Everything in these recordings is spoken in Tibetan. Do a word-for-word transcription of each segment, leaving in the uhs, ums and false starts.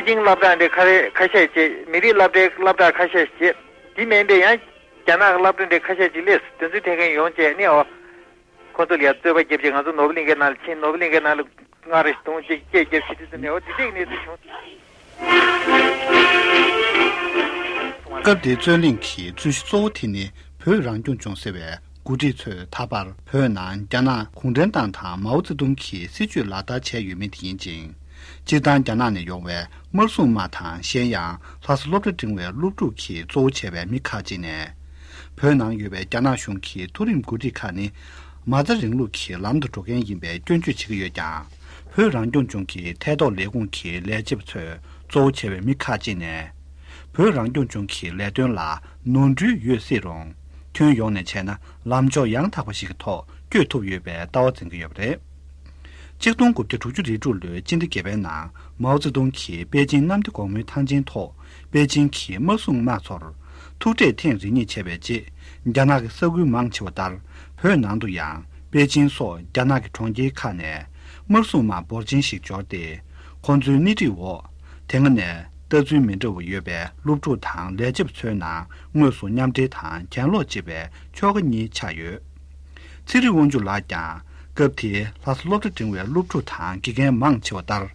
ཅིང་སློབ་གྲྭ་འདི་ཁ་རེ་ཁ་ཤས་བྱས། མི་རིགས་སློབ་གྲྭའི་སློབ་གྲྭ་ཁ་ཤས་བྱས། དེ་མིན་པའི་ཡང་རྒྱ་ནག་གི་སློབ་གྲྭ་འདི་ཁ་ཤས་ཅིག་སླེབས། དེ་ཚོའི་ཐད་མཁན་ཡོང་བྱས་ནས་ཨོ། ཁོ་ཚོ་ལ་ཡ་རྩོད་པ་རྒྱབ་བྱས། ང་ཚོ་ནོར་བུ་གླིང་གའི་ནང་ལ་ཕྱིན། ནོར་བུ་གླིང་གའི་ནང་ལ་སྔར་རེ་དུང་ཅིག་སྐད་རྒྱབ་བྱས། དེ་ཚོ་ནས་ཨོ་དེ་འདྲའི་གནས་ཚུལ་བྱུང་། སྐབས་དེའི་རྩོད་གླེང་གི་རྩོད་གཞི་གཙོ་བོ་དེ་ནི་བོད་རང་སྐྱོང་ལྗོངས་ཟེར་བའི་འགོ་ཁྲིད་ཚོས་ད་བར་བོད་ནང་རྒྱ་ནག་གུང་ཁྲན་ཏང་དང་མའོ་ཙེ་ཏུང་གི་སྲིད་བྱུས་ལག་བསྟར་བྱས་ཡོད་མེད་དེ་ཡིན་ཅིང་། སྤྱིར་བཏང་རྒྱ་ནག་ནས་ཡོང་བའི་དམར་སྲུང་དམག་དང་གཞན་ཡང་ལྷ་ས་སློབ་གྲྭ་འབྲིང་བའི་སློབ་ཕྲུག་གིས་གཙོ་བོ་བྱས་པའི་མི་ཁག་ཅིག་ནས། བོད་ནང་ཡོད་པའི་རྒྱ་ནག་གཞུང་གི་མཐོ་རིམ་འགོ་ཁྲིད་ཁག་ནི་མ་རྩ་རིང་ལུགས་ཀྱི་ལམ་དུ་འགྲོ་མཁན་ཡིན་པའི་སྐྱོན་བརྗོད་བྱེད་ཀྱི་ཡོད་ཀྱང་། བོད་རང་སྐྱོང་ལྗོངས་ཀྱི་ཐད་གཏོགས་ལས་ཁུངས་ཀྱི་ལས་བྱེད་པ་ཚོས་གཙོ་བོ་བྱས་པའི་མི་ཁག་ཅིག་ནས། བོད་རང་སྐྱོང་ལྗོངས་ཀྱི་ལས་དོན་ལ་ནོར་འཁྲུལ་ཡོད་སྲིད་རུང་། ཁྱོན་ཡོངས་ནས་བྱས་ན་ལམ་ཕྱོགས་ཡང་དག་པ་ཞིག་གི་ཐོག་བསྐྱོད་ཐུབ་ཡོད་པའི་ལྟ་བ་འཛིན་གྱི་ཡོད་པ་རེད། ཆིག་སྟོང་དགུ་བརྒྱ་དྲུག་ཅུ་རེ་དྲུག་ལོའི་སྤྱི་ཟླ་བརྒྱད་པའི་ནང་མའོ་ཙེ་ཏུང་གིས་པེ་ཅིན་གནམ་བདེ་སྒོ་མོའི་ཐང་ཆེན་ཐོག་པེ་ཅིན་གྱི་དམར་སྲུང་དམག་ཚོར་ཐུག་འཕྲད་ཐེངས་རེ་གཉིས་བྱས་པའི་རྗེས། རྒྱ་ནག་གི་ས་ཁུལ་མང་ཆེ་བ་ལྟར་བོད་ནང་དུ་ཡང་པེ་ཅིན་སོགས་རྒྱ་ནག་གི་གྲོང་ཁྱེར་ཁག་ནས་དམར་སྲུང་དམག་འབོར་ཆེན་ཞིག་འབྱོར་ཏེ། ཁོང་ཚོའི་སྣེ་ཁྲིད་འོག་དེ་སྔ་ནས་ལྟ་ཚུལ་མི་འདྲ་བ་ཡོད་པའི་སློབ་ཕྲུག་དང་ལས་བྱེད་པ་ཚོའི་ནང་དངོས་སུ་མཉམ་འབྲེལ་དང་གྱེན་ལོག་བྱེད་པའི་ཆོ་ག་གཉིས་ཆགས་ཡོད། ཚེ་རིང་དབང་ཕྱུག་ལགས་ཀྱང་སྐབས་དེའི་ལྷ་ས་སློབ་གྲྭ་འབྲིང་བའི་སློབ་ཕྲུག་དང་དགེ་རྒན་མང་ཆེ་བ་ལྟར།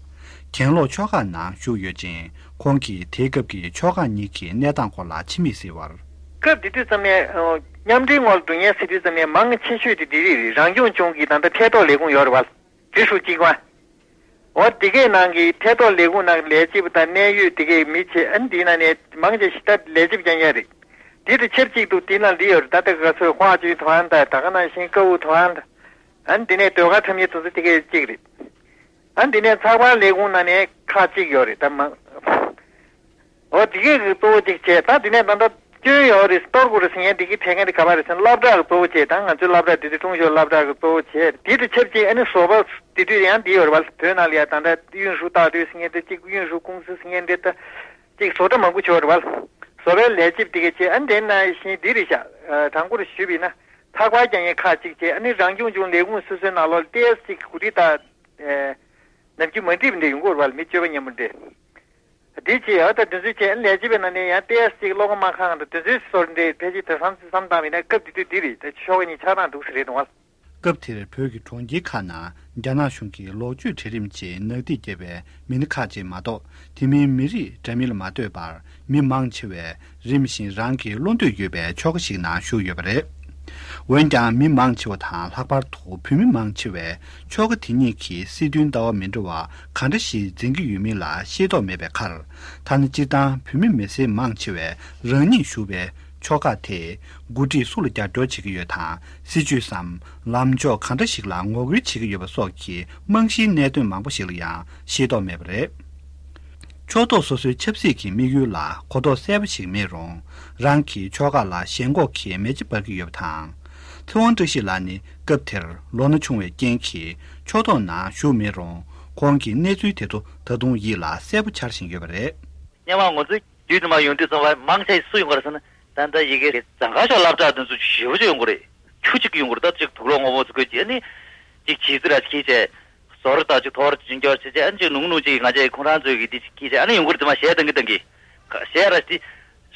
གྱེན་ལོག་ཕྱོགས་ཁག་ནང་ཞུགས་ཡོད་ཅིང་། ཁོང་གིས་དེའི་སྐབས་ཀྱི་ཕྱོགས་ཁག་གཉིས་ཀྱི་གནས་སྟངས་སྐོར་ལ་ཕྱི་མིག་བསལ་བར། སྐབས་དེ་དུས་ཙམ་ནས་མཉམ་འབྲེལ་ངོས་ལ་འགྲོ་མཁན་ཟེར་དུས་ཙམ་ནས་མང་ཆེ་ཤོས་དེ་འདི་རིགས་རེད། རང་སྐྱོང་ལྗོངས་ཀྱི་ད་ལྟ་ཐད་གཏོགས་ལས་ཁུངས་ཡོད་རེད་བ། འབྲི་ཧྲུའུ་ཅི་ཝན། འོ་དེ་གའི་ནང་གི་ཐད་གཏོགས་ལས་ཁུངས་ནང་གི་ལས་བྱེད་པ་དང་གནད་ཡོད་དེ་གའི་མི་བྱས། ཨ་ནི་དེའི་ནང་ནས་མང་ཆེ་ཞིག་ད་ལས་བྱེད་པ་རྐྱང་རྐྱང་རེད། དེ་དང་ཆབས་ཅིག་ཏུ་དེའི་ནང་འདི་ཡོད་རེད། ད་ལྟ་ག་ཚོད་ཧྭ་ཅུན་ཐང་ཨན་དང་ད་ག་ནང་བཞིན་ཀའོ་ཐང་ཨན་དང་། ཨ་ནི་དེ་ནས་ཟློས་གར་འཁྲབ་མཁན་དེ་ཚོ་དེ་གའི་གཅིག་རེད། ཨ་ནི་དེ་ནས་ཚགས་པར་ལས་ཁུངས་ནང་ནས་ཁག་གཅིག་ཡོད་རེད་ད་མང་། འོ་དེ་གའི་གི་གཙོ་བོ་གཅིག་བྱས། ད་དེ་ནས་ད་ལྟ་སྐྱོན་ཡོད་རེད། གཏོར་དགོས་རེད་ཟེར་མཁན་དེ་གའི་ཐད་མཁན་དེ་ག་པར་རེད་ཟེར་ན་སློབ་གྲྭ་གི་གཙོ་བོ་བྱས། ད་ང་ཚོའི་སློབ་གྲྭ་དེ་དུས་ཀྲུང་ཞོན་སློབ་གྲྭ་གི་གཙོ་བོ་བྱས། དེ་དང་ཆབས་ཅིག་ཨ་ནི་བཟོ་པ་དེ་དུས་ཡང་འདི་ཡོད་རེད་བ། བོད་ནང་ལ་ཡ་ད་ལྟ་ཡུན་ཧྲུའུ་ཏཱ་ཏུའུ་ཟེར་མཁན་དེ་གཅིག་ཡུན་ཧྲུའུ་ཀུང་སི་ཟེར་མཁན་དེ་ད་གཅིག་བཟོ་གྲྭ་མང་པོ་ཆེ་བ་རེད་བ། བཟོ་པའི་ལས་བྱེད་དེ་ག་བྱས། ཨ་ནི་དེ་ནང་བཞིན་འདི་རེད་ཤག་ཨ་དྲང་པོར་ཞུས་པ་ཡིན་ན་ཚགས་པར་རྒྱག་མཁན་ཁག་གཅིག་བྱས། ཨ་ནི་རང་སྐྱོང་ལྗོངས་ལས་ཁུངས་སོ་སོའི་ནང་ལོགས་ལ་ཏོག་ཙམ་གོ་སྒྲིག་དང་། ཨེ། ནམ་རྒྱུན་མ་འགྲིག་པ་འདྲ་ཡོང་གི་ཡོད་རེད་བ། མི་སྤྱོད་པ་སྙོམས་པོ་འདྲ། འདི་བྱས། ཨ་ད་དེ་ཚོའི་ཆེད་ལས་བྱེད་པའི་ནང་ནས་ཡང་ཏོག་ཙམ་ཅིག་བློ་ཁ་མ་ཁེངས་དང་དེ་ཚོའི་བཟོ་འདྲ་ཕལ་ཆེར་དེང་སང་བསམ་བཏང་བ་ཡིན་ན་སྐབས་དེ་དུས་འདི་རེད། ད་ཕྱོགས་གཉིས་ཆགས་སྟངས་འདུག་ཟེར་རེད་འདུག་བ། སྐབས་དེར་བོད་ཀྱི་གྲོང་ཁྱེར་ཁག་ནང་རྒྱ་ནག་གཞུང་གིས་ལོག་སྤྱོད་གྲལ་རིམ་གྱིས་ནག་ཐིག་བརྒྱབ་པའི་མི་སྣ་ཁག་ཅིག་མ་གཏོགས། དེ་མིན་མི་རིགས་འདྲ་མིན་ལ་མ་ལྟོས་པར་མི་མང་ཆེ་བས་རིམ་བཞིན་རང་གི་བློ་འདོད་ཡོད་པའི་ཆོལ་ཁ་ཞིག་ནང་ཞུགས་ཡོད་པ་རེད། འོན་ཀྱང་མི་མང་ཆེ་བ་དང་ལྷག་པར་དུ་བོད་མི་མང་ཆེ་བས་ཆོལ་ཁ་དེ་གཉིས་ཀྱི་སྲིད་དོན་ལྟ་བ་མི་འདྲ་བ་ག་འདྲ་ཞིག་འཛིན་གྱི་ཡོད་མིན་ལ་ཤེས་རྟོགས་མེད་པའི་ཁར། ཐ་ན་སྤྱིར་བཏང་བོད་མི་མི་སེར་མང་ཆེ་བས་རང་ཉིད་ཞུགས་པའི་ཆོལ་ཁ་དེས་འགོ་ཁྲིད་སུ་ལ་རྒྱབ་སྐྱོར་བྱེད་ཀྱི་ཡོད་དང་། སྲིད་བྱུས་སམ་ལམ་ཕྱོགས་གང་འདྲ་ཞིག་ལ་ངོ་རྒོལ་བྱེད་ཀྱི་ཡོད་པ་སོགས་ཀྱི་རྨང་གཞིའི་གནད་དོན་མང་པོ་ཞིག་ལ་ཡང་ཤེས་རྟོགས་མེད་པ་རེད། ཕྱོགས་གཏོགས་སོ་སོའི་ཆབ་སྲིད་ཀྱི་དམིགས་ཡུལ་ལ་གོ་རྟོགས་གསལ་པོ་ཞིག་མེད་རུང་། རང་གི་ཕྱོགས་ཁག་ལ་ཞེན་ཁོག་གི་མེ་ལྕེ་འབར་གྱི་ཡོད་པ་དང་། ཚེ་དབང་བཀྲ་ཤིས་ལགས་ནི་སྐབས་དེར་ལོ་ན་ཆུང་བའི་རྐྱེན་གྱིས་ཕྱོགས་གཏོགས་ནང་ཞུགས་མེད་རུང་། ཁོང་གི་གནས་ཚུལ་དེ་ཚོ་ད་དུང་ཡིད་ལ་གསལ་པོ་འཆར་བཞིན་ཡོད་པ་རེད། སྔོན་མ་ང་ཚོའི་དུས་ཚོད་མ་ཡོང་དུས་ཙམ་པ་མང་ཆེ་སུ་ཡོང་གི་རེད་ཟེར་ན། ད་ལྟ་ཡི་གེ་རེད། ཟངས་དཀར་ཕྱོགས་སློབ་གྲྭ་དེ་ཚོ་ཞེ་པོ་ཅིག་ཡོང་གི་རེད། ཆུ་གཅིག་ཡོང་གི་རེད། ད་ཅིག་དུག་ལོག་སྔོན་མོ་ཚོ་དགོས་ཀྱི་ཨ་ནི། ཅིག་བྱིས་རྫི་ར་ཅིག་གིས་བྱས། ཟོར་དང་ཅིག་ཐོར་ཅིག་འགྱོ་བྱས་བྱས། ཨ་ནི་ཅིག་ནུང་ནུང་ཅིག་ང་ཚོའི་ཁོང་རང་ཚོའི་གི་འདི་ཅིག་གིས་བྱས། ཨ་ནི་ཡོང་གི་རེད། དེ་མ་གཞས་གཏོང་གི་གཏོང་གི། གཞས་ར་ཅིག་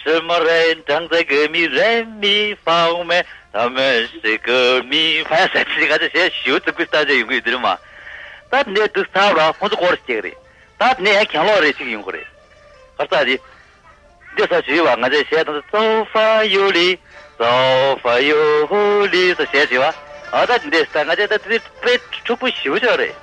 ཧྲི་མ་རེ་དྲང་ཚེ་ག་མི་རེ་མི་ཕའུ་མེ་ད་མེ་སི་ག་མི་ཕ་ཡ་ཟེར་ཅིག་ང་ཚོ་གཞས་ཞེ་པོ་ཅིག་གུ་སྟ་ཅིག་ཡོང་གི་ཡོད་དེ་རེད་མ། ད་འདི་འདུག་ཐབས་ར་ཁོང་ཚོ་སྐོར་ཞིག་རེད། ད་དེ་ནས་ཡང་གྱེན་ལོག་རེ་ཅིག་ཡོང་གི་རེད། གར་ས་དེ། འདི་ས་ཞུས་པ་ང་ཚོས་གཞས་དང་ཙོ་ཧྥ་ཡོ་ལི། ཙོ་ཧྥ་ཡོ་ཧུ་ལི་ས་གཞས་ཞུས་པ། ཨ་ད་འདི་ས་ང་ཚོས་ད་དེ་དཔེ་འཁྲུག་པོ་ཞེ་པོ་ཅིག་རེད།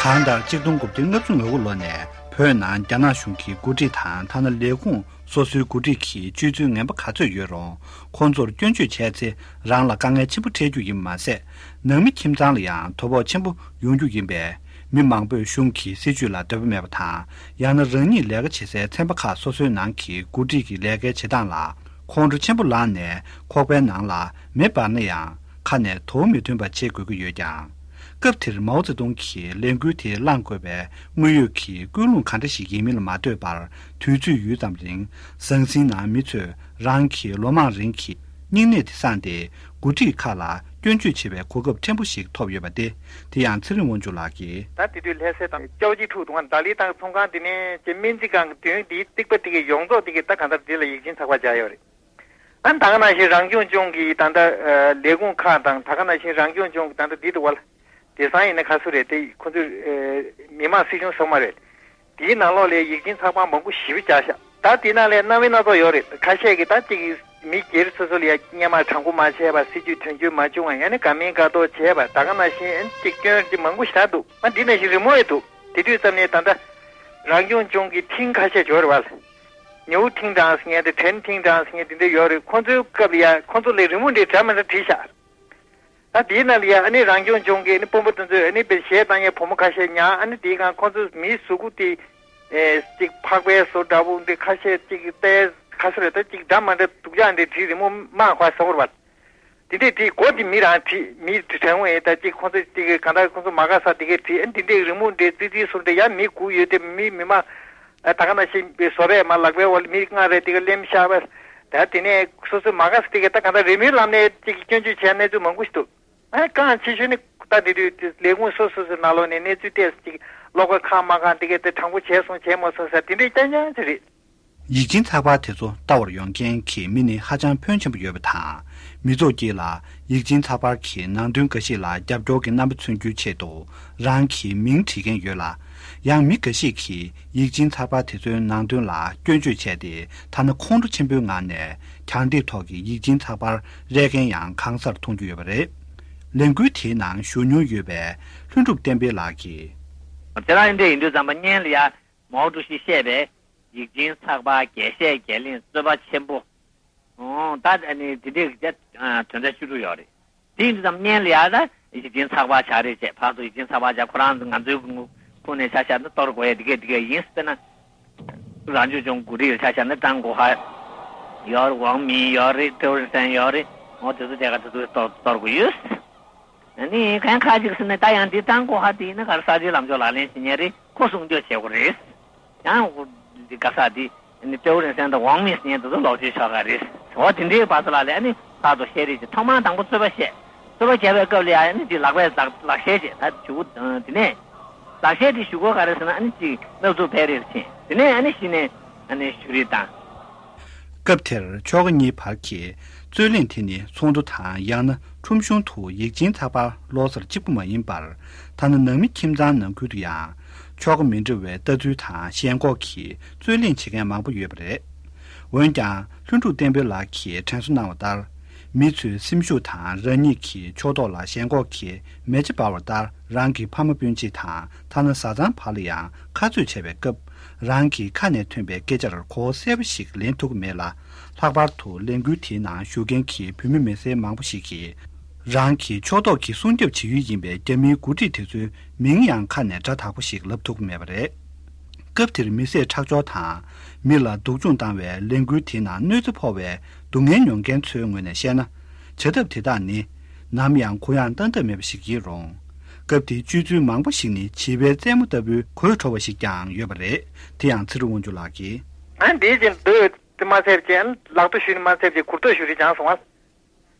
གང་ལྟར་གཅིག་སྟོང་དགུ་བརྒྱ་ལྔ་བཅུ་ང་དགུ་ལོ་ནས་བོད་ནང་རྒྱ་ནག་གཞུང་གི་འགོ་ཁྲིད་དང་ཐ་ན་ལས་ཁུངས་སོ་སོའི་འགོ་ཁྲིད་ཀྱི་སྤྱོད་ཚུལ་ངན་པ་ག་ཚོད་ཡོད་རུང་། ཁོང་ཚོར་སྐྱོན་བརྗོད་བྱས་ཚེ་རང་ལ་དཀའ་ངལ་ཆེན་པོ་འཕྲད་རྒྱུ་ཡིན་པ་མ་ཟད། ནང་མི་ཁྱིམ་ཚང་ལ་ཡང་དོ་ཕོག་ཆེན་པོ་ཡོང་རྒྱུ་ཡིན་པས། མི་མང་པོས་གཞུང་གི་སྲིད་བྱུས་ལ་འདོད་པ་མེད་པ་དང་། ཡང་ན་རང་ཉིད་ལས་ཀ་བྱེད་སའི་ཚན་པ་ཁག་སོ་སོའི་ནང་གི་འགོ་ཁྲིད་ཀྱི་ལས་ཀའི་བྱེད་སྟངས་ལ་ཁོང་ཁྲོ་ཆེན་པོ་ལངས་ནས། ཁོག་པའི་ནང་ལ་མེ་འབར་ན་ཡང་ཁ་ནས་དོ་མི་མཐུན་པ་བྱེད་དགོས་ཀྱི་ཡོད་ཀྱང་། སྐབས་དེར་མའོ་ཙེ་ཏུང་གིས་ལས་འགུལ་དེ་བླངས་དགོས་པའི་དངོས་ཡོད་ཀྱི་ཀུན་སློང་ག་འདྲ་ཞིག་ཡིན་མིན་ལ་མ་ལྟོས་པར། དུས་ཚོད་ཡུན་ཙམ་རིང་ཟང་ཟིང་ནང་མི་ཚོས་རང་གི་ལོ་མང་རིང་གི་ སྙིང་ནད་དེ་སངས་ཏེ་འགོ་ཁྲིད་ཁག་ལ་སྐྱོན་བརྗོད་བྱེད་པའི་གོ་སྐབས་ཕྲན་བུ་ཞིག་ཐོབ་ཡོད་པ་སྟེ། དེ་ཡང་ཚེ་རིང་དབང་ཕྱུག་ལགས་ཀྱིས། ད་དེ་དུས་ལྷ་སའི་དང་ཅའོ་ཅི་ཁྲུའུ་དུ་ང་ལྡ་ལི་དང་ཚོང་ཁང་དེ་ནས་ཅེ་སྨན་རྩིས་ཁང་གི་མདུན་དེའི་རྩིག་པ་དེ་གའི་ཡོངས་རྫོགས་དེ་གའི་ད་གང་ལྟར་དེ་ལ་ཡིག་ཆེན་ཚགས་པར་སྦྱར་ཡོད་རེད། ཨ་ནི་ད་ག་ནང་བཞིན་རང་སྐྱོང་ལྗོངས་ཀྱི་ད་ལྟ་ལས་ཁུངས་ཁག་དང་ད་ག་ནང་བཞིན་རང་སྐྱོང་ལྗོངས་ཀྱི་ད་ལྟ་འདི་དུ་བ་ལ་དེང་སང་ཡིན་ན་ག་ཚོད་རེད་དེ། ཁོ་ཚོས་མི་དམངས་སྲིད་གཞུང་ཚང་མ་རེད། དེའི་ནང་ལོགས་ལ་ཡིག་ཆེན་ཚགས་པར་མང་པོ་ཞེ་པོ་བརྒྱབ་ཤག་ད་དེ་ནང་ལ་རྣམ་པ་སྣ་ཚོགས་ཡོད་རེད། ཁ་ཤས་ཀྱིས་ད་ཅིག་མི་སྒེར་སོ་སོ་ལ་ཡ་སྔོན་མ་དྲང་པོ་མ་བྱས་པ། སྲིད་ཇུས་དོན་འཁྱོལ་མ་བྱུང་བ། ཡང་ན་དགའ་མིན་དགའ་མདོག་བྱས་པ། ད་ག་ནང་བཞིན་ཅིག་སྐྱོན་ཅིག་མང་པོ་ཞེ་དྲག་འདུག་ཨ་འདི་ནང་བཞིན་རི་མོ་ཡི་འདུག་དེ་དུས་ཙམ་ནས་ད་ལྟ་རང་སྐྱོང་ལྗོངས་ཀྱི་ཐིང་ཁ་ཤས་ཡོད་རེད་བ། ཉའུ་ཐིང་ཀྲང་ཟེར་མཁན་དེ་ཁྲེན་ཐིང་ཀྲང་ཟེར་མཁན་དེ་འདྲ་ཡོད་རེད། ཁོང་ཚོའི་སྐབས་ལ་ཡ་ཁོང་ཚོ་ལ་རི་མོ་འདྲ་འདྲ་མི་འདྲ་བྲིས་ཤག་ད་དེའི་ནང་ལ་ཡ་ཨ་ནི་རང་སྐྱོང་ལྗོངས་ཀྱི་ཨ་ནི་དཔོན་པོ་དེ་ཚོས་ཨ་ནི་དཔེ་གཞས་བཏང་མཁན་བུ་མོ་ཁ་ཤས་ཉར། ཨ་ནི་དེའི་སྒང་ཁོང་ཚོའི་མིའི་གཟུགས་པོ་དེ་ཨེ་ཅིག་ཕག་པའི་བཟོ་འདྲ་པོ་འདི་ཁ་ཤས་ཅིག་ཏའི་ཁ་སོ་རེད། ད་ཅིག་འདྲ་མི་འདྲ་སྡུག་ཅག་འདྲ་བྲིས་རི་མོ་མང་ཁ་བཟོ་བར་བ། དེ་འདྲས་དེ་མགོ་དེ་མི་རང་བྲིས། མི་དྲན་འོང་ཡིན། ད་ཅིག་ཁོང་ཚོ་ཅིག་གང་ལྟར་ཁོང་ཚོ་མ་དགའ་ས་དེ་གས་བྲིས། ཨ་འདི་འདྲས་རི་མོ་འདྲས་ཙི་ཙི་སུ་འདྲས་ཡང་མི་སྒུག་ཡོད་དེ། མི་མི་མ་ཨ་ད་ག་ནང་བཞིན་པའི་བཟོ་པས་མ་ལག་པའི་འོག་ལ་མི་ལྔ་རེ་དེ་ག་གླེམ་ཤག་པ། ད་དེ་ནས་སོ་སོ་མ་དགའ་ས་དེ་གས་ད་གང་ལྟར་རི་མོའི་ལམ་ནས་ཅིག་སྐྱོན་བརྗོད་བྱས་གནས་ཚུལ་མང་པོ་ཞིག་འདུག་ཨ་རྐང་ཆེ་ཤོས་ནི་ད་དེ་དུས་ལས་ཁུངས་སོ་སོ་སོའི་ནང་ལོགས་ནས་གནས་ཚུལ་ཏོག་ཙམ་ཅིག་ཀློག་པ་ཁག་མ་ཁག་དེ་གས་དེ་དྲང་པོ་བྱས་སོང་བྱས་མ་སོང་ཟེར་དེ་འདྲས་རྐྱང་རྐྱང་ཅིག་རེད། ཡིག་ཆེན་ཚགས་པར་དེ་ཚོ་ལྟ་བར་ཡོང་མཁན་གྱི་མི་ནི་ཧ་ཅང་ཕོན་ཆེན་པོ་ཡོད་པ་དང་། མི་ཚོགས་དཀྱིལ་ལ་ཡིག་ཆེན་ཚགས་པར་གྱི་ནང་དོན་འགའ་ཞིག་ལ་རྒྱབ་སྐྱོར་གྱི་རྣམ་པ་མཚོན་རྒྱུའི་ཆེད་དུ་རང་གི་མིང་བྲིས་མཁན་ཡོད་ལ། ཡང་མི་འགའ་ཞིག་གིས་ཡིག་ཆེན་ཚགས་པར་དེ་ཚོའི་ནང་དོན་ལ་སྐྱོན་བརྗོད་བྱས་ཏེ། ཐ་ན་ཁོང་ཁྲོ་ཆེན་པོའི་ངང་ནས་གྱང་ལྡེབས་ཐོག་གི་ཡིག་ཆེན་ཚགས་པར་རལ་མཁན་ཡང་གང་སར་མཐོང་རྒྱུ་ཡོད་པ་རེད། ལས་འགུལ་དེའི་ནང་ཞུགས་མྱོང་ཡོད་པའི་ལྷུན་གྲུབ་བསྟན་འཕེལ་ལགས་ཀྱིས། དེ་རང་ཡིན་འདྲ་ཡིན་དུས་ཙམ་པ་སྔོན་ལ་ཡ་མའོ་ཀྲུའུ་ཞིས་བཤད་པའི། ཡིག་ཆེན་ཚགས་པར་རྒྱས་བཤད་རྒྱས་གླེང་རྩོད་པ་ཆེན་པོ། ཨོ་ད་ཨ་ནི་དེ་འདྲའི་གི་དོན་ཚན་བཅུ་དྲུག་ཡོད་རེད། དེ་ཡིན་དུས་ཙམ་སྔོན་ལ་ཡ་ད་ཡིག་ཆེན་ཚགས་པར་ཆགས་རེད་ཅེས། ཕར་ཚུར་ཡིག་ཆེན་ཚགས་པར་ཆགས། ཁོ་རང་ཚོ་ང་ཚོའི་ཁོངས་ནས་ཆ་བཞག་ན་གཏོར་དགོས་ཡ་དེ་གས་དེ་གས་ཡིན་ཟེར་ན། རང་སྐྱོང་ལྗོངས་འགོ་ཁྲིད་ལ་ཆ་བཞག་ན་ཀྲང་གོ་ཧྭ་ཡོད་རེད། ཝང་མིན་ཡོད་རེད། ཀྲེའུ་རེན་སན་ཡོད་རེད། ཨོ་དེ་ཚོ་དེ་ག་དེ་ཚོ་གཏོར་གཏོར་དགོས་ཡོད། ཨ་ནི་གང་ཁ་ཅིག་ཟེར་ན་ད་ཡང་འདི་ཀྲང་གོ་ཧྭ་དེ་ཡིན་ན་ག་རེ་གསར་བརྗེའི་ལམ་ཕྱོགས་ལག་ལེན་བྱེད་མཁན་རེད། ཁོ་སྲུང་སྐྱོབ་བྱེད་དགོས་རེད། ཡང་འདི་ག་ས་དེ་ནི་ཀྲེའུ་རེན་སན་དང་ཝང་མིན་ཟེར་མཁན་དེ་ཚོ་ལོག་སྤྱོད་ཤོག་ག་རེད། འོ་དེ་འདྲའི་བར་དུ་ལ་ལས་ཨ་ནི་ལྷག་ཏུ་བཤད་རེས་ཀྱི་ཐོག་མར་དང་པོ་རྩོད་པ་བཤད། རྩོད་པ་བརྒྱབ་པའི་སྐབས་ལ་ཡང་ཨ་ནི་དེ་ལག་པས་ལག་ལག་བཤད་བྱས། ད་ཞུ་གུ་དེ་ནས་ལག་བཤད་དེ་ཞུ་གུ་ག་རེ་ཟེར་ན་ཨ་ནི་ཅིག་སྣབས་ཚུགས་འཕེལ་རེས་ཕྱིན། དེ་ནས་ཨ་ནི་གཞི་ནས་ཨ་ནི་ཞུ་རེས་བཏང་། སྐབས་དེར་ཆོལ་ཁ་གཉིས་བར་གྱི་རྩོད་གླེང་དེ་ནི་ཚོགས་འདུ་དང་ཡང་ན་ཁྲོམ་གཞུང་དུ་ཡིག་ཆེན་ཚགས་པར་ཀློག་སར་གཅིག་པུ་མ་ཡིན་པར། ཐ་ན་ནང་མི་ཁྱིམ་ཚང་ནང་ཁུལ་དུ་ཡང་ཆོལ་ཁ་མི་འདྲ་བའི་ལྟ་ཚུལ་དང་ཞེན་ཁོག་གིས་རྩོད་གླེང་བྱེད་མཁན་མང་པོ་ཡོད་པ་རེད། འོན་ཀྱང་ལྷུན་གྲུབ་བསྟན་འཕེལ་ལགས་ཀྱིས་དྲན་གསོ་གནང་བ་ལྟར། མི་ཚོས་སེམས་ཤུགས་དང་རང་ཉིད་ཀྱི་ཕྱོགས་གཏོགས་ལ་ཞེན་ཁོག་གིས་མེ་ལྕེ་འབར་བ་ལྟར། རང་གི་ཕ་མ་སྤུན་མཆེད་དང་ཐ་ན་བཟའ་ཚང་བར་ལ་ཡང་ཁ་རྩོད་བྱས་པའི་སྐབས། རང་གི་ཁ་ནས་ཐོན་པའི་སྐད་ཆར་གོ་བ་གསལ་པོ་ཞིག་ལེན་ཐུབ་ཀྱི་མེད་ལ། ལྷག་པར་དུ་ལས་འགུལ་དེའི་ནང་ཞུགས་མཁན་གྱི་བོད་མི་མི་སེར་མང་པོ་ཞིག་གིས། རང་གི་ཕྱོགས་གཏོགས་ཀྱི་སྲུང་སྐྱོབ་བྱེད་ཡུལ་ཡིན་པའི་རྒྱ་མིའི་འགོ་ཁྲིད་དེ་ཚོའི་མིང་ཡང་ཁ་ནས་སྒྲ་དག་པོ་ཞིག་ལབ་ཐུབ་ཀྱི་མེད་པ་རེད། སྐབས་དེར་མི་བསད་ཁྲག་སྦྱོར་དང་། མི་ལ་སྡུག་སྦྱོང་བཏང་བའི་ལས་འགུལ་དེའི་ནང་གནོད་འཚེ་ཕོག་པའི་སྡུག་བསྔལ་མྱོང་མཁན་ཚོའི་ངོས་ནས་བཤད་ན། བྱ་ཐབས་དེ་དག་ནི། ནམ་ཡང་གུ་ཡངས་བཏང་ཐབས་མེད་པ་ཞིག་ཡིན་རུང་། སྐབས་དེའི་སྤྱོད་ཚུལ་མང་པོ་ཞིག་ནི་བྱིས་པའི་རྩེད་མོ་ལྟ་བུའི་གོས་འཁྲུ་བ་ཞིག་ཀྱང་ཡོད་པ་རེད། དེ་ཡང་ཚེ་རིང་དབང་ཕྱུག་ལགས་ཀྱིས། ཨ་འདིའི་ཅན་འདོད་དེ་མ་ཚད་ཅན་ལག་ཏུ་གཞུས་ནས་མ་ཚད་ཅན་གུར་ཐོག་གཞུ་རེས་སྦྱངས་སོང་ང་།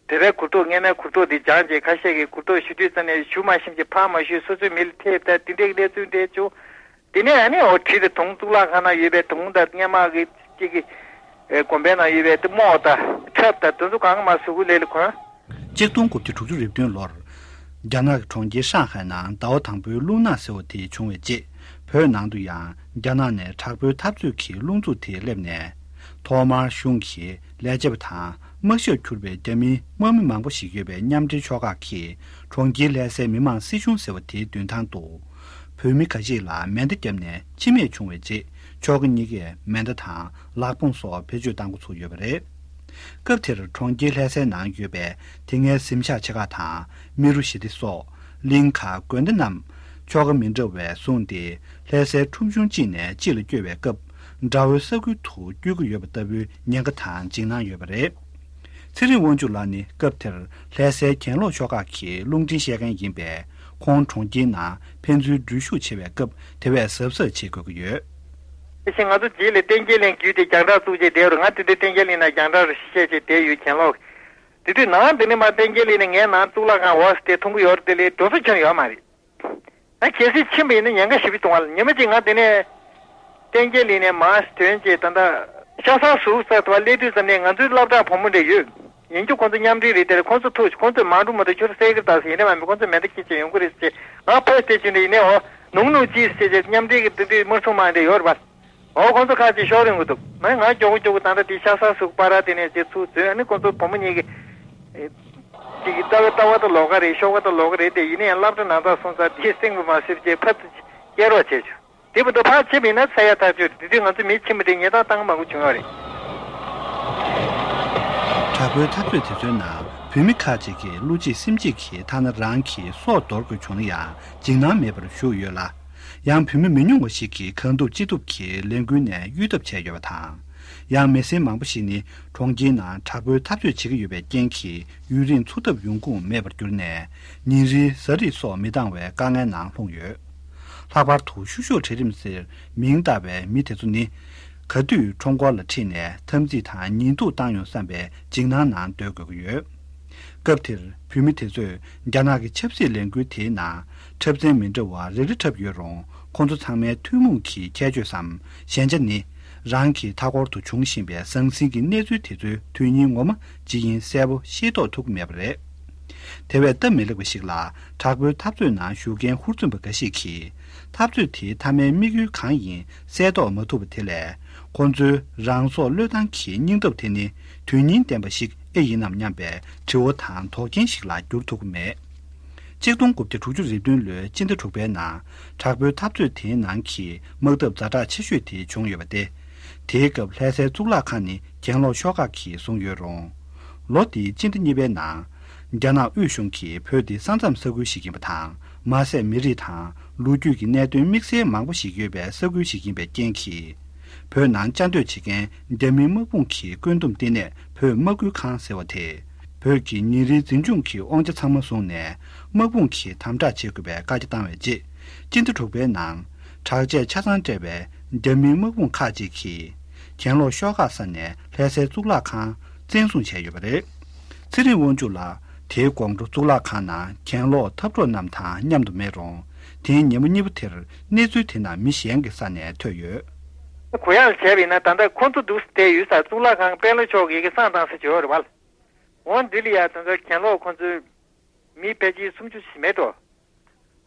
བོད་པའི་གུར་ཐོག་སྔས་མའི་གུར་ཐོག་འདི་སྦྱངས་རྗེས་ཁ་ཤས་ཀྱིས་གུར་ཐོག་གཞུ་དུས་ཙམ་ནས་གཞུ་མ་ཞིམ་གྱིས་ཕར་མ་གཞུས་སོ་སོའི་མི་ལ་ཐེབས་ད་དེ་འདྲའི་གནས་ཚུལ་འདྲ་བྱུང་། དེ་ནས་ཨ་ནི་འོ་བྲིས་ཏེ་དུང་གཙུག་ལག་ཁང་ནང་ཡོད་པའི་དུང་དང་སྔས་མ་གི་གཅིག་གི་ཨེ་དགོན་པའི་ནང་ཡོད་པའི་དེ་རྨོག་དང་ཁྲབ་དང་དེ་ཚོ་གང་མ་གཟུགས་པོ་ལས་ལ་གོན། གཅིག་སྟོང་དགུ་བརྒྱ་དྲུག་ཅུ་རེ་བདུན་ལོར། རྒྱ་ནག་གི་གྲོང་ཁྱེར་ཧྲང་ཧའེ་ནང་ཟླ་བ་དང་པོའི་རླུང་ནག་ཟེར་བ་དེ་བྱུང་བའི་རྗེས། བོད་ནང་དུ་ཡང་རྒྱ་ནག་ནས་དྲག་པོའི་འཐབ་རྩོད་ཀྱི་རླུང་འཚུབ་དེ་སླེབས་ནས། ཐོག་མར་གཞུང་གི་ལས་བྱེད་པ་དང་དམག་ཞབས་གྱུར་པའི་རྒྱ་མིའི་དམག་མི་མང་པོ་ཞིག་ཡོད་པའི་མཉམ་འབྲེལ་ཤོག་ཁག་གིས་གྲོང་ཁྱེར་ལྷ་སའི་མི་དམངས་སྲིད་གཞུང་ཟེར་བ་དེའི་མདུན་ཐང་དུ། བོད་མི་ཁ་ཤས་ལ་མེ་མདའ་བརྒྱབ་ནས་འཆི་རྨས་བྱུང་བའི་རྗེས། ཕྱོགས་ཁག་གཉིས་ཀས་མེ་མདའ་དང་ལག་དཔུང་སོགས་བེད་སྤྱོད་བཏང་འགོ་ཚུགས་ཡོད་པ་རེད། སྐབས་དེར་གྲོང་ཁྱེར་ལྷ་སའི་ནང་ཡོད་པའི་དེ་སྔའི་གཟིམ་ཤག་ཆེ་ཁག་དང་མི་རུ་ཞི་བདེ་སོགས་གླིང་ཁ་དགོན་སྡེ་རྣམས་ཕྱོགས་ཁག་མི་འདྲ་བས་བཟུང་སྟེ། ལྷ་སའི་ཁྲོམ་གཞུང་གཅིག་ནས་གཅིག་ལ་བསྐྱོད་པའི་སྐབས། དགྲ་བོའི་ས་ཁུལ་དུ་བསྐྱོད་ཀྱི་ཡོད་པ་ལྟ་བུའི་ཉེན་ཁ་དང་འཇིགས་སྣང་ཡོད་པ་རེད། ཚེ་རིང་དབང་ཕྱུག་ལགས་ནི་སྐབས་དེར་ལྷ་སའི་གྱེན་ལོག་ཤོག་ཁག་གི་རླུང་འཕྲིན་བཤད་མཁན་ཡིན་པས། ཁོང་གྲོང་ཁྱེར་ནང་ཕན་ཚུན་འགྲུལ་བཞུད་བྱེད་པའི་སྐབས་དེ་བས་གཟབ་གཟབ་བྱེད་དགོས་ཀྱི་ཡོད། དེ་བཞིན་ང་ཚོ་རྗེས་ལ་བསྟན་རྒྱས་གླིང་བརྒྱུད་དེ་རྒྱང་བསྒྲགས་བཙུགས་རྗེས་བསྡད་རུང་། ང་དེ་འདྲའི་བསྟན་རྒྱས་གླིང་ནང་རྒྱང་བསྒྲགས་རུ་བཤད་བྱས་བསྡད་ཡོད། གྱེན་ལོག་ དེ་དུས་ནང་དེ་ནས་མར་གཏན་འཁེལ་ལས་ནས་ངའི་ནང་གཙུག་ལག་ཁང་འོག་དེ་མཐོང་གི་ཡོད་རེད། དེ་ལས་འགྲོ་ས་ཁྱོན་ཡོད་མ་རེད། ང་གལ་སྲིད་ཕྱིན་པ་ཡིན་ན་ཉེན་ཁ་ཞེ་པོ་གཏོང་བ་ལ། ཉི་མ་གཅིག་ང་དེ་ནས་གཏན་འཁེལ་ལས་ནས་མར་ཐོན་རྗེས་ད་ལྟ་ཤ་ཚ་ཟུག་ཟ་ཐུབ་པ་སླེབས་དུས་ཙམ་ནས་ང་ཚོའི་སློབ་གྲྭ་བུ་མོ་འདྲ་ཡོད། ཡིན་རྒྱུ་ཁོང་ཚོ་མཉམ་འབྲེལ་རེད། དེར་ཁོང་ཚོ་ཐུག་ཁོང་ཚོས་མ་འགྲོ་མ་ཐུབ་ཁྱོད་སེ་གིར་བཏགས་ཟེར་ཡིན་ན་མ་མི་ཁོང་ཚོས་མེ་མདའ་འཁྱེར་བྱས་ཡོང་གི་རེད་ཟེར། ང་ཕར་བལྟས་ཕྱིན་འདྲ་ཡིན་ནའི་འོ་ནུག་ནུག་ཅིག་ཟེར་བྱས་མཉམ་འབྲེལ་གྱི་དེ་དུས་དམར་སྲུང་དམག་འདྲ་ཡོད་རེད་པ། འོ་ཁོང་ཚོ་ཁ་ཅིག་ཤོར་ཡོང་གི་འདུག་ང་ང་མགྱོགས་པོ་མགྱོགས་པོ་ད་ལྟ་དེ་ཤ་ཚ་ཟུག་པ་ར་དེ་ནས་ཅེ་ཚུར་འཛུལ། ཨ་ནི་ཁོང་ཚོ་བུ་མོ་གཉིས་ཀྱི་ཨེ་ཅིག་གི་ལྟ་བ་ལྟ་བ་ད་ལོགས་ཀ་རེད། ཤོག་པ་ད་ལོགས་ཀ་རེད། དེ་ཡིན་ནའི་སློབ་གྲྭ་ནང་ཚགས་སོང་ཙང་དེ་སེམས་པ་མ་སྲིད་ཅེ་ཕར་ཚུར་སྐྱེལ་རོགས་བྱས་བྱུང་། དེ་མ་གཏོགས་ཕར་ཕྱིན་པ་ཡིན་ན་ཚ་ཡ་ཐག་ཆོད་རེད། དེ་དུས་ང་ཚོ་མི་ཕྱིན་པ་དེ་ཉེས་རྡུང་བཏང་མང་པོ་བྱུང་ཡོད་རེད། དྲག་པོའི་འཐབ་རྩོད་དེ་ཚོའི་ནང་བུད་མེད་ཁག་ཅིག་གིས་བློ་འཇིགས་སེམས་སྐྱིད་ཀྱིས་ཐ་ན་རང་གི་སྲོག་འདོར་དགོས་བྱུང་ན་ཡང་འཇིགས་སྣང་མེད་པར་བཞུགས་ཡོད་ལ། ཡང་བུད་མེད་མི་ཉུང་བ་ཞིག་གིས་གང་ཐུབ་ཅི་ཐུབ་ཀྱིས་ལས་འགུལ་ནས་གཡོལ་ཐབས་བྱས་ཡོད་པ་དང་། ཡང་མི་སེར་མང་པོ་ཞིག་ནི་གྲོང་ཁྱེར་ནང་དྲག་པོའི་འཐབ་རྩོད་བྱེད་ཀྱི་ཡོད་པའི་རྐྱེན་གྱིས་ཡུན་རིང་འཚོ་ཐབས་ཡོང་ཁུངས་མེད་པར་གྱུར་ནས། ཉིན་རེའི་ཟ་རིགས་སོགས་མི་འདང་བའི་དཀའ་ངལ་ནང་ལྷུང་ཡོད། ལྷག་པར་དུ་བཤུ་གཞོག་གྲལ་རིམ་ཟེར་མིང་བཏགས་པའི་མི་དེ་ཚོ་ནི། ག་དུས་ཁྲོམ་སྐོར་ལ་ཁྲིད་ནས་འཐབ་འཛིང་དང་ཉེས་འཛུགས་བཏང་ཡོང་བསམ་པའི་འཇིགས་སྣང་ནང་སྡོད་དགོས་ཀྱི་ཡོད། སྐབས་དེར་བུད་མེད་དེ་ཚོས་རྒྱ་ནག་གི་ཆབ་སྲིད་ལས་འགུལ་དེའི་ནང་འཁྲབ་ཚན་མི་འདྲ་བ་རེ་རེ་འཁྲབ་ཡོད་རུང་། ཁོང་ཚོ་ཚང་མའི་ཐུན་མོང་གི་ཁྱད་ཆོས་སམ་ཞན་ཆ་ནི། རང་གི་མཐའ་འཁོར་དུ་འབྱུང་བཞིན་པའི་ཟང་ཟིང་གི་གནས་ཚུལ་དེ་ཚོའི་དོན་སྙིང་ངོ་མ་ཇི་ཡིན་གསལ་པོ་ཤེས་རྟོགས་ཐུབ་ཀྱི་མེད་པ་རེད། དེ་བས་སྟབས་མི་ལེགས་པ་ཞིག་ལ། དྲག་པོའི་འཐབ་རྩོད་ནང་ཞུགས་མཁན་ཧུར་བརྩོན་པ་འགའ་ཞིག་གིས། འཐབ་རྩོད་དེའི་མཐའ་མའི་དམིགས་ཡུལ་གང་ཡིན་གསལ་རྟོགས་མ་ཐུབ་པ་དེ་ལས། ཁོང་ཚོའི་རང་སྲོག་བློས་བཏང་གི་སྙིང་སྟོབས་དེ་ནི་དོན་སྙིང་ལྡན་པ་ཞིག་ཨེ་ཡིན་ནམ་སྙམ་པའི་དྲི་བ་དང་དོགས་རྐྱེན་ཞིག་ལ་འགྱུར་ཐུབ་ཀྱི་མེད། གཅིག་སྟོང་དགུ་བརྒྱ་དྲུག་ཅུ་རེ་བདུན་ལོའི་སྤྱི་ཟླ་དྲུག་པའི་ནང་། དྲག་པོའི་འཐབ་རྩོད་དེའི་ནང་གི་དམག་འཐབ་ཛ་དྲག་ཆེ་ཤོས་དེ་བྱུང་ཡོད་པ་སྟེ། དེའི་སྐབས་ལྷ་སའི་གཙུག་ལག་ཁང་ནི་གྱེན་ལོག་ཤོག་ཁག་གིས་བཟུང་ཡོད་རུང་། ལོ་དེའི་སྤྱི་ཟླ་གཉིས་པའི་ནང་། རྒྱ་ནག་དབུས་གཞུང་གིས་བོད་འདི་ས་མཚམས་ས་ཁུལ་ཞིག་ཡིན་པ་དང་། མ་ཟད་མི་རིགས་དང་ལོ་རྒྱུས་ཀྱི་གནད་དོན་དམིགས་བསལ་མང་པོ་ཞིག་ཡོད་པའི་ས་ཁུལ་ཞིག་ཡིན་པའི་རྐྱེན་གྱིས། བོད་ནང་བཅའ་སྡོད་བྱེད་མཁན་རྒྱ་མིའི་དམག་དཔུང་གི་བཀོད་འདོམས་ལྟེ་གནས་བོད་དམག་ཁུལ་ཁང་ཟེར་བ་དེས། བོད་ཀྱི་ཉིན་རེའི་འཛིན་སྐྱོང་གི་དབང་ཆ་ཚང་མ་བཟུང་ནས། དམག་དཔུང་གིས་དམ་དྲག་བྱེད་དགོས་པའི་བཀའ་རྒྱ་བཏང་བའི་རྗེས། སྤྱི་ཟླ་དྲུག་པའི་ནང་། དྲག་ཆས་ཆ་ཚང་སྤྲས་པའི་རྒྱ་མིའི་དམག་དཔུང་ཁག་ཅིག་གིས། གྱེན་ལོག་ཤོག་ཁག་ས་ནས་ལྷ་སའི་གཙུག་ལག་ཁང་བཙན་བཟུང་བྱས་ཡོད་པ་རེད། ཚེ་རིང་དབང་ཕྱུག་ལགས་དེའི་དགོང་དྲོ་གཙུག་ལག་ཁང་ནང་གྱེན་ལོག་འཐབ་གྲོགས་རྣམས་དང་མཉམ་དུ་མེད་རུང་། དེའི་ཉིན་མོ་གཉིས་པོ་དེར་གནས་ཚུལ་དེ་རྣམས་མི་གཞན་གྱི་ས་ནས་ཐོས་ཡོད། གུ་ཡངས་བྱས་པ་ཡིན་ན་ད་ལྟ་ཁོང་ཚོ་འདུག་སེ་བསྡད་ཡོད་ས་གཙུག་ལག་ཁང་དཔོན་སློབ་མཆོག་གིས་བསང་བཏང་ས་ཅིག་ཡོད་རེད་བ། འོ་འདི་ལ་ཡ་དེ་ཚོ་གྱེན་ལོག་ཁོང་ཚོའི་མི་ཕལ་ཆེར་སུམ་ཅུ་ཞིག་མེད་འགྲོ།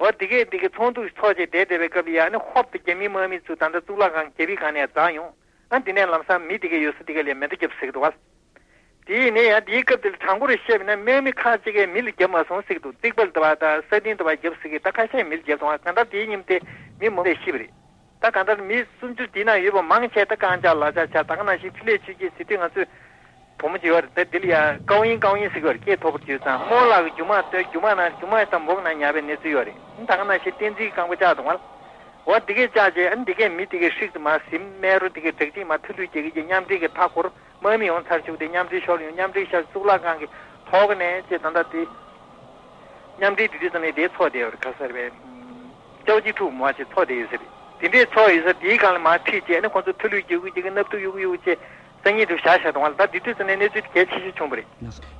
འོ་འདི་གས་འདི་གས་ཚོགས་འདུ་ཚོགས་བྱས་བསྡད་བསྡད་པའི་སྐབས་ལ་ཡ་ནི་ཧོབ་ཏེ་རྒྱ་མི་དམག་མི་ཚོས་ད་ལྟ་གཙུག་ལག་ཁང་རྒྱབ་ཕྱི་སྒང་ནས་འཛེགས་ཡོང་། ཨ་འདི་ནས་ལམ་སང་མི་འདི་གས་ཡོད་ས་འདི་གས་ལ་མེ་མདའ་རྒྱབ་ཟེར་གི་འདུག་བ། དེ་ཡིན་ནའི་ཡང་དེའི་སྐབས་དེར་དྲང་པོར་བཤད་པ་ན་དམག་མི་ཁག་ཅིག་གིས་མི་ལ་རྒྱབ་མ་སོང་ཟེར་གི་འདུག་རྩིག་པ་ལ་དང་ས་སྟེང་དུ་བ་རྒྱབ་ཟེར་གི། ད་ཁ་ཤས་མི་ལ་རྒྱབ་སོང་བ། གང་ལྟར་དེའི་ཉིན་དེ་མི་མང་པོས་ཤི་བ་རེད། ད་གང་ལྟར་མི་སུམ་ཅུ་འདི་ན་ཡོད་པ་མང་ཆེ་ད་རྐང་ལྕགས་ལག་ལྕགས་ཆགས། ད་ག་ནང་བཞིན་འཕྲིན་ལས་ཆུ་སྐྱེས་ཟེར་དུས་ང་ཚོས་བུ་མོ་ཅིག་ཡོད་རེད། ད་འདི་ལ་ཡ་ཀའོ་ཡིན་ཀའོ་ཡིན་ཟེར་གི་ཡོད་རེད། སྐད་མཐོ་པོར་བརྗོད་ཙང་རྨོ་ལགས་ཀྱི་རྒྱུ་མ་ལྟོས། རྒྱུ་མ་ན་རྒྱུ་མ་དང་འབོག་ན་ཉར་བའི་གནས་ཚུལ་ཡོད་རེད། ད་ག་ནང་བཞིན་བསྟན་འཛིན་རྐང་པ་བཅག་འདུག་བ། འོ་འདི་གས་བཅག་རྗེས་ཨ་འདི་གས་མི་འདི་གས་ཧྲིག་ཏུ་མར་ཟིན། མེ་རོ་འདི་གས་དྲག་ཅིག་མར་ཐུ་ལུད་རྒྱག་གི་རྗེས་མཉམ་འབྲེལ་གྱི་མཐའ་འཁོར། དམག་མི་ཡོང་ཚར་བཅུག་སྟེ་མཉམ་འབྲེལ་ཤོར་ཡོང་། མཉམ་འབྲེལ་ཤར་གཙུག་ལག་ཁང་གི་ཐོག་ནས་ཅེས་ད་ལྟ་དེ་མཉམ་འབྲེལ་དེ་དུས་ཙམ་ནས་དེ་ཚོགས་བསྡད་ཡོད་རེད། ག་ས་རེད་པས། ཅའོ་ཅི་ཁྲུའུ་མོ་ཅེས་ཚོགས་བསྡད་ཡོད་ས་རེད། དེ་འདྲས་ཚོགས་ཡོད་ས་དེའི་སྒང་ལ་མར་ཁྲིད་བྱས་ནས་ཁོང་ཚོ་ཐུ་ལུད་རྒྱག་གི་རྒྱག་གི་སྣབས་ཐུག་གཡུག་གི་གཡུག་བྱས་སང་ཉིན་དུ་བཞག་བཞག་འདུག་བ་ལ། ད་དེ་དུས་ཙམ་ནས་གནས་ཚུལ་དེ་གལ་ཆེ་ཤོས་བྱུང་བ་རེད།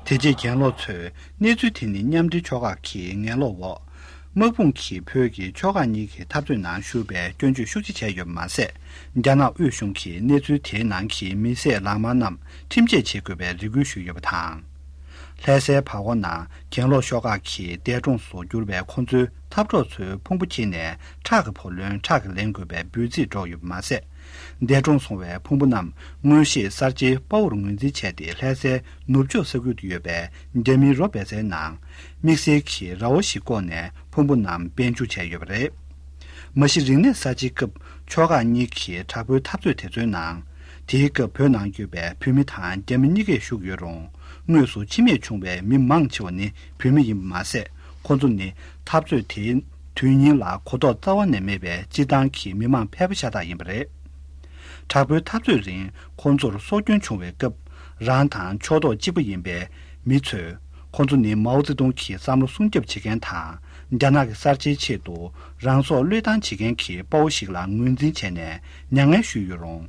དེ་རྗེས་གྱེན་ལོག་ཚོས་གནས་ཚུལ་དེ་ནི་མཉམ་འབྲེལ་ཕྱོགས་ཁག་གི་ངན་ལོག་འོག་དམག་དཔུང་གིས་བོད་ཀྱི་ཕྱོགས་ཁག་གཉིས་ཀྱི་འཐབ་རྩོད་ནང་ཞུགས་པའི་སྐྱོན་བརྗོད་ཤུགས་ཆེ་བྱས་ཡོད་པ་མ་ཟད། རྒྱ་ནག་དབུས་གཞུང་གིས་གནས་ཚུལ་དེའི་ནང་གི་མི་བསད་ལག་དམར་རྣམས་ཁྲིམས་ཆད་བྱེད་དགོས་པའི་རེ་སྐུལ་ཞུས་ཡོད་པ་དང་། ལྷ་སའི་བར་སྐོར་ནང་གྱེན་ལོག་ཤོག་ཁག་གིས་འདས་གྲོངས་སུ་གྱུར་པའི་ཁོང་ཚོའི་འཐབ་གྲོགས་ཚོའི་ཕུང་པོ་འཁྱེར་ནས་ཁྲག་གི་བུ་ལོན་ཁྲག་གིས་ལེན་དགོས་པའི་འབོད་ཚིག་སྒྲོག་ཡོད་པ་མ་ཟད། འདས་གྲོངས་སོང་བའི་ཕུང་པོ་རྣམས་སྔོན་གཤེགས་གསར་བརྗེའི་དཔའ་བོར་ངོས་འཛིན་བྱས་ཏེ། ལྷ་སའི་ནུབ་ཕྱོགས་ས་ཁུལ་དུ་ཡོད་པའི་རྒྱ་མིའི་རོ་སྦས་སའི་ནང་དམིགས་བསལ་གྱི་ར་བ་ཞིག་བསྐོར་ནས་ཕུང་པོ་རྣམས་སྦས་འཇུག་བྱས་ཡོད་པ་རེད། མ་གཞི་རིག་གནས་གསར་བརྗེའི་སྐབས་ཕྱོགས་ཁག་གཉིས་ཀྱི་དྲག་པོའི་འཐབ་རྩོད་དེ་ཚོའི་ནང་། དེའི་སྐབས་བོད་ནང་ཡོད་པའི་བོད་མི་དང་རྒྱ་མི་གཉིས་ཀས་ཞུགས་ཡོད་རུང་། དངོས་སུ་འཆི་རྨས་བྱུང་བའི་མི་མང་ཆེ་བ་ནི་བོད་མི་ཡིན་པ་མ་ཟད། ཁོང་ཚོ་ནི་འཐབ་རྩོད་དེའི་དོན་སྙིང་ལ་གོ་རྟོགས་རྩ་བ་ནས་མེད་པའི་སྤྱིར་བཏང་གི་མི་མང་ཕལ་པ་ཤ་སྟག་ཡིན་པ་རེད། དྲག་པོའི་འཐབ་རྩོད་རིང་ཁོང་ཚོར་སྲོག་སྐྱོན་བྱུང་བའི་སྐབས། རང་དང་ཕྱོགས་གཏོགས་གཅིག་པ་ཡིན་པའི་མི་ཚོས་ཁོང་ཚོ་ནི་མའོ་ཙེ་ཏུང་གི་བསམ་བློ་སྲུང་སྐྱོབ་བྱེད་མཁན་དང་། རྒྱ་ནག་གི་གསར་བརྗེའི་ཆེད་དུ་རང་སྲོག་བློས་བཏང་བྱེད་མཁན་གྱི་དཔའ་བོ་ཞིག་ལ་ངོས་འཛིན་བྱས་ནས་མྱ་ངན་ཞུས་ཡོད་རུང་།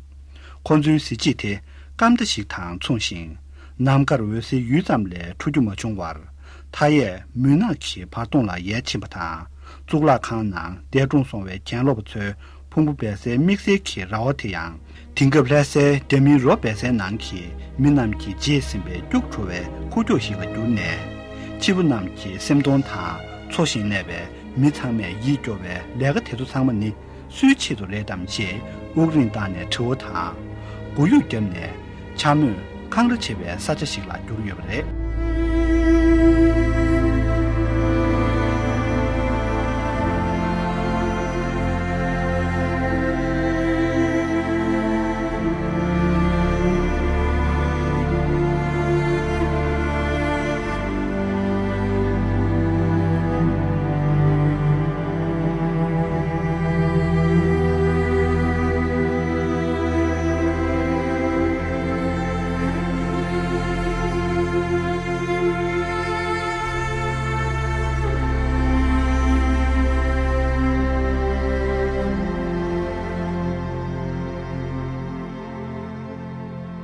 ཁོང་ཚོའི་གཟི་བརྗིད་དེ་སྐམ་མདའ་ཞིག་དང་མཚུངས་ཤིང་། ནམ་མཁར་འོད་ཟེར་ཡུད་ཙམ་ལས་འཕྲོ་རྒྱུ་མ་བྱུང་བར། མཐའ་ཡས་མུན་ནག་གི་བར་སྟོང་ལ་ཡལ་ཕྱིན་པ་དང་། གཙུག་ལག་ཁང་ནང་འདས་གྲོངས་སོང་བའི་གྱེན་ལོག་པ་ཚོའི་ཕུང་པོ་སྦས་སའི་དམིགས་བསལ་གྱི་ར་བ་དེ་ཡང་། དེང་སྐབས་ལྷ་སའི་རྒྱ་མིའི་རོ་སྦས་སའི་ནང་གི་མི་རྣམས་ཀྱིས་བརྗེད་ཟིན་པའི་སྐྱུག་བྲོ་བའི་ཁུག་ཀྱོག་ཞིག་ལ་གྱུར་ནས། ཕྱི་པོ་རྣམས་ཀྱི་སེམས་གཏོང་དང་འཚོ་ཞིང་གནས་པའི་མི་ཚང་མས་ཡིད་སྐྱོ་བའི་ལས་ཀ་དེ་ཚོ་ཚང་མ་ནི། སུའི་ཆེད་དུ་རེད་དམ་ཞེས་དབུགས་རིང་བཏང་ནས་དྲི་བ་དང་། མགོ་གཡུག་བརྒྱབ་ནས་འཕྱ་སྨོད་འཁང་ར་བྱེད་པའི་ས་ཆ་ཞིག་ལ་གྱུར་ཡོད་པ་རེད།